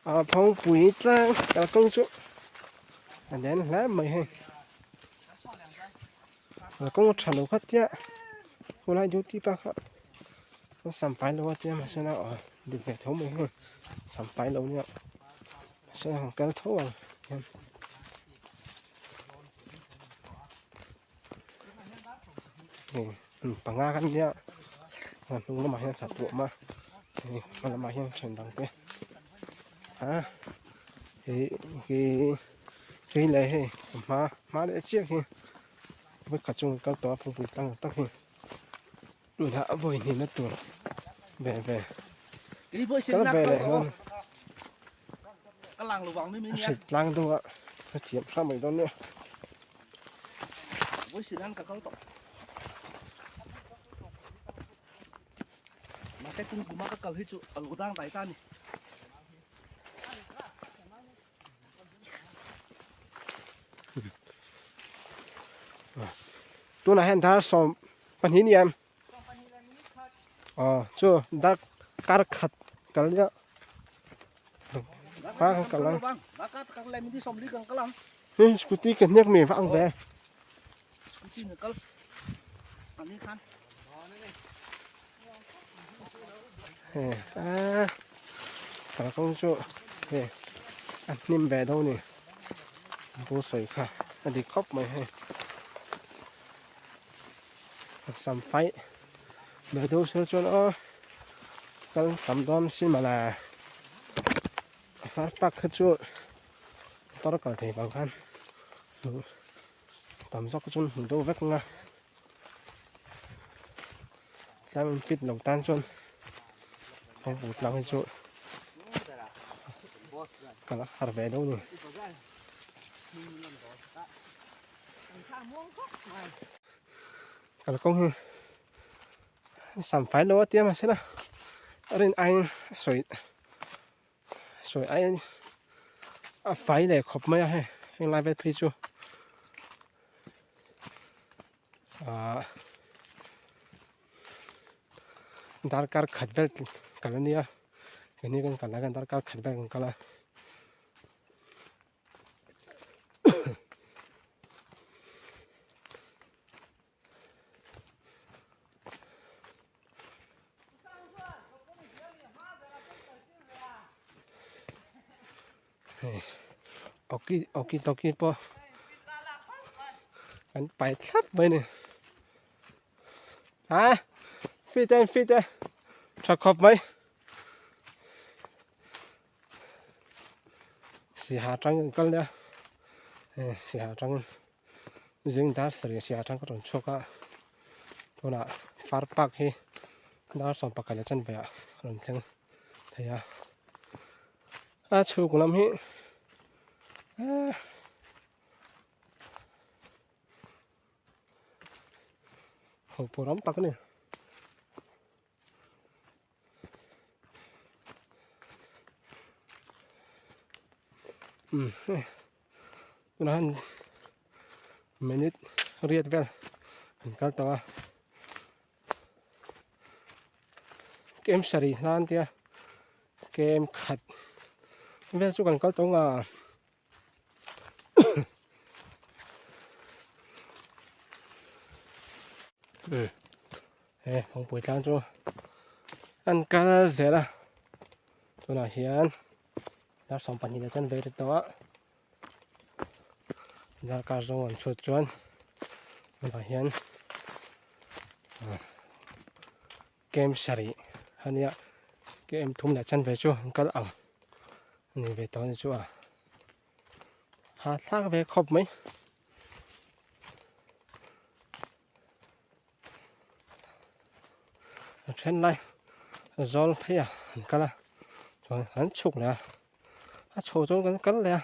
A phawngpui tlang kalkawng chu a lian hle mai hei kalkawng a tha lo kha tia khulai duty pa kha a sam fai lo a tia mahse na aw dik ve tho mai hei sam fai lo nia mahse a han kal tho ang hian. Hei panga kan nia a hnung lamah hian chatuah awm a hei hma lamah hian then dang te a hei hi hei leh hei a hma hma leh chiah hi vawikhat chu kal tawh a phungpui tlang tak hi tunah a vawi hnihna tur ve ve kal ve leh dawn a hrit tlang deuh a a thiam hram mai dawn nia. Tunah hian dar 12 ni em? Aw chu dar kar khat kal nia. Pa kan kal ang. Hei scooty ka hnek mi va ang ve. Hei a kalkawng chu hei a hnim ve deuh a ni bu sawi kha a dik khawp mai hei a sam faih ve deuh zel chuan aw kal tam dawn si mawle a far tak kha chu motor kal thei vang khan tam zawk chuan hmu deuh vek ang a tlang in pit lo tan chuan heng put lang hi chu kal a har ve deuh a ni. Kalkawng hi sam fai lo a tia mahse la a rin aiin a sawi sawi aiin a fai leh khawp mai a hei heng lai vel phei chu ahh darkar khat vel kal a nia keini kan kal lai khan darkar khat vel kan kal a. Oki oki toki pawh an pai thlap mai a ni a fit e fit e tha khawp mai. Siha tang an kal nia hei siha tang zing dar sarih siha tang ka rawn chhuak a tunah far park hi dar 11 leh chanve ah a rawn thleng thei a a chhuk lam hi ehh ho pawh ram tak a ni. Tunah hian minute riat vel an kal tawh a kem sarih hlan tia kem khat vel chu kan kal tawh ang a. He kawngpui tlang chu an kal zel a tunah hian dar 12 leh chuan vei ri tawh a darkar zawng an chhut chuan tunah hian kem sarih a nia kem thum leh chanve chu an kal ang a ni ve tawh a ni chu a hahthlak ve khawp mai. A then lai zawl phei a an kal a chuan an chhuk leh a a chho chuan kan kal leh a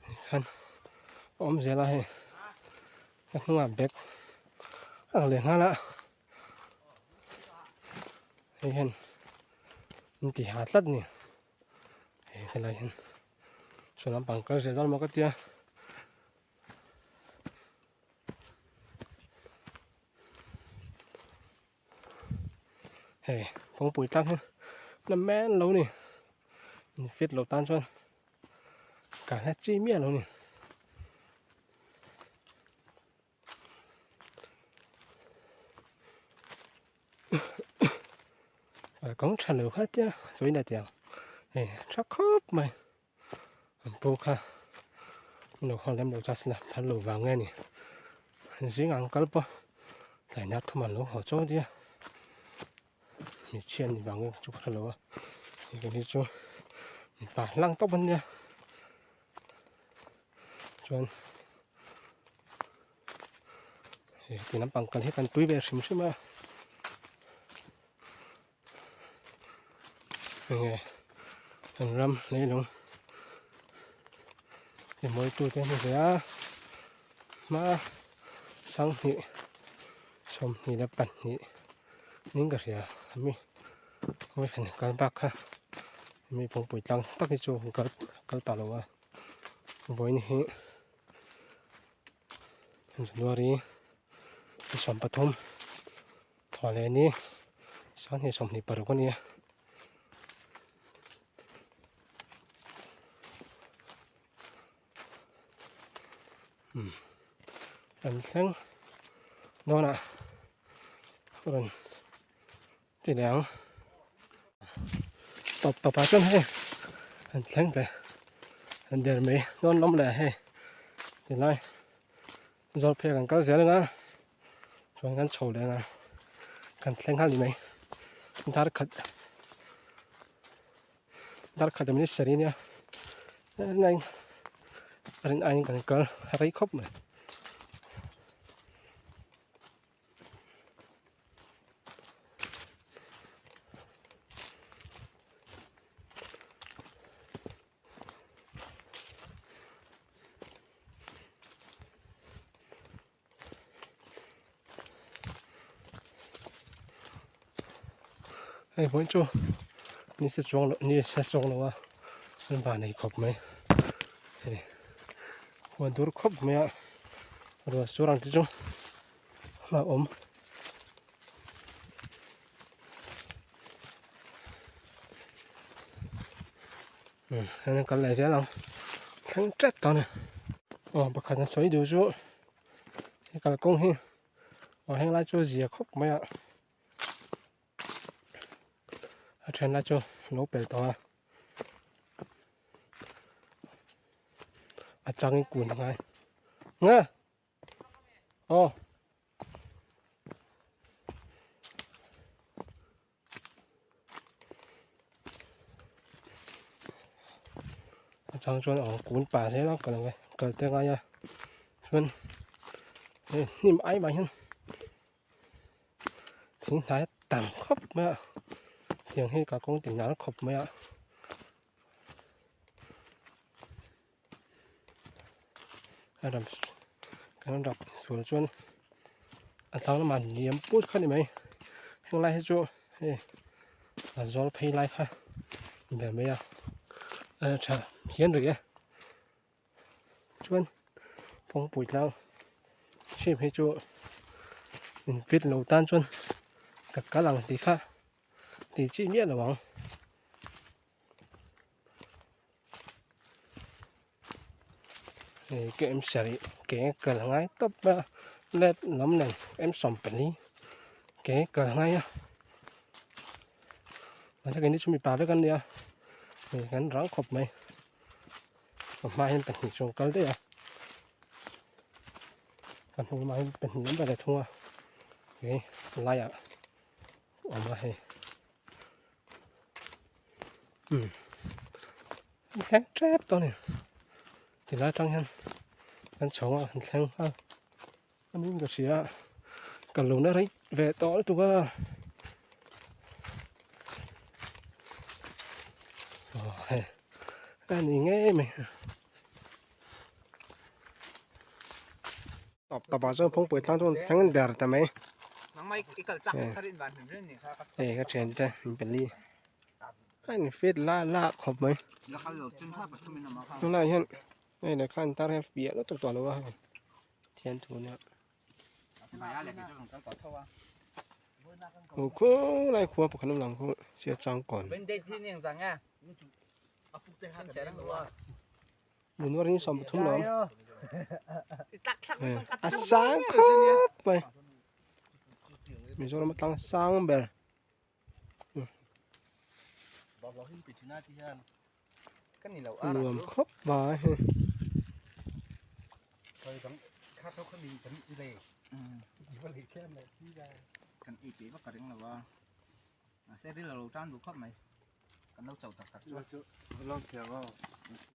tikhan a awm zel a hei a hnungah bag a ang leh nghal a hei hian min ti ha tlat a ni hei helai hian saw lampang kal zel dawn maw ka tia. Hei kawngpui tlang hi na men lo ni. In fit lo tan chuan ka hla chi miah lo a ni. Kawng tha lo kha tia sawi na tiang hei tha khawp mai an pu kha lo haw lem lo chasna phal lo vang nge ni zing ang kal pawh tlaina thum an lo haw chawk nia hmeichhia ni vang nge chu ka hre lo a hei hi chu mipa hlang tawp an nia chuan hei ti lampang kal hi kan tui ve hrim hrim a enge kan ram leilung ti mawi tu te ani ve a hma sanghnih 22 ning ka hria ami kal bak kha mi pawngpui tlang tak hi chu kal kal ta lo a vawiin hi January 13 thawh leh ni 2026 a ni a. Kan thleng dawnah rawn ti leh ang tawp tawp ah chuan hei an thleng ve an der mai dawn lawm leh hei tilai zawr phei kan kal zel anga chuan kan chho leh anga kan thleng nghal ni mai dar khat dar khat a minute sarih ania rin aiin kan kal rei khawp mai. Hei vawiin chu ni se chuang loh ni se chuang lo a an van nei khawp mai hei huan dur khawp mai a ruah sur ang te chu a awm. Heng kal leh zel ang thleng tep tawh a ni aw pakhat a sawi duh chu he kalkawng hi aw henglai chu a zia khawp mai a a then lai chu lo pel tawh a a changin kun a ngai nge aw. A chang chuan aw kun pah zel a kal ang e kal te ngai a chuan hei hnim ai mah hian thing hnai a tam khawp mai a tiang hi kalkawng ti nal khawp mai a. A ram kan rap sual chuan a tlang lamah liam put kha ni mai heng lai hi chu hei a zawl phei lai kha ni ber mai a a tha hian rih e chuan kawngpui tlang hrim hi chu in fit lo tan chuan ka kal ang tih kha tih chi miah lo ang. Hei ka em sarih ke kal ngai tawp a let lam nen em 14 ke kal ngai a mahse keini chu mipa vek an nia hei kan rang khawp mai a hma hian pahnih chu an kal daih a a hnung lamah hian pahnih an va leh thung a hei laiah a awm a hei. An thleng tep tawh a ni tilai atang hian an chho a an thleng a a ning ka hria a ka lo na rei ve tawh lutuk a aw hei a ni ngei mai. Tawp tawp ah chuan phawngpui tlang chuan thleng der ta mai hei ka thian te in pali a in fit la la khawp mai tunah hian hei lehkha an tar hian fiah lutuk tawh lo a hei thian thu nia aw khulai khua pakhat awm lang khu sia changkawn. January ni 13 lawm a sang khawp mai Mizoram atang sang ber nuam khawp mai hei.